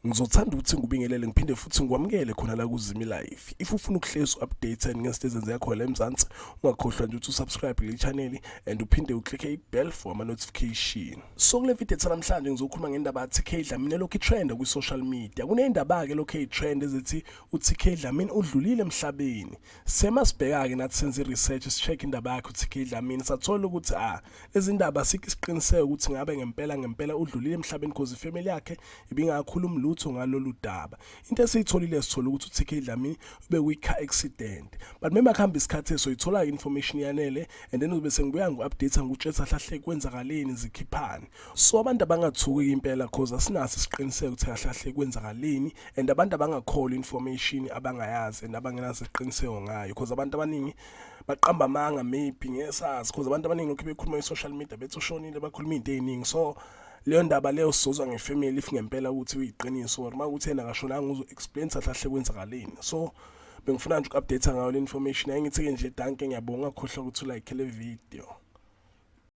Ngizothanda ukuthi ngikubingelele ngiphinde futhi ngikwamukele khona la kuZimi Life. If ufuna ukuhlezi update ngezinto ezenzeka khona la eMzansi, ungakhohlwa nje ukuthi usubscribe kule channel and uphinde uclicke i-bell for ama-notification. So kule video ethu namhlanje ngizokhuluma ngendaba ya-TK Dlamini elokhu itrenda kwi-social media. Kuney'ndaba-ke elokhu eyitrend ezithi u-TK Dlamini udlulile emhlabeni. Sema sibheka-ke nathi senze i-research si-check indaba yakhe u-TK Dlamini, sathola ukuthi ah lezi ndaba asikho isiqiniseko ukuthi ngabe ngempela ngempela udlulile emhlabeni, cause ifamily yakhe ibingakhulumi lutho ngalolu daba. Into esiyitholile, sithola ukuthi u-TK Dlamini ube kwi-car accident, but mema kuhamba isikhathi esoyithola information yanele and then uzobe sengibuya ngu-update ngikutshela kahle kwenzakaleni, zikhiphani. So abantu abangathuki impela, cause asinaso isiqiniseko ukuthi kahle kahle kwenzakaleni, and abantu abangakholwa information abangayazi and abangenaso isiqiniseko ngayo, cause abantu abaningi baqamba amanga, maybe ngesazi, cause abantu abaningi lokhu bekhuluma i-social media bethi ushonile, bakhuluma into ey'ningi. So leyo ndaba leyo sizozwa ngefamily if ngempela ukuthi uyiqiniso or uma kuthi yena akashonanga, uzo-explain kahle kahle kwenzakaleni. So bengifuna nje uku-update ngayo le information. Ayingithi-ke nje dankie, ngiyabonga. Ngakhohlwa ukuthi ulike le video.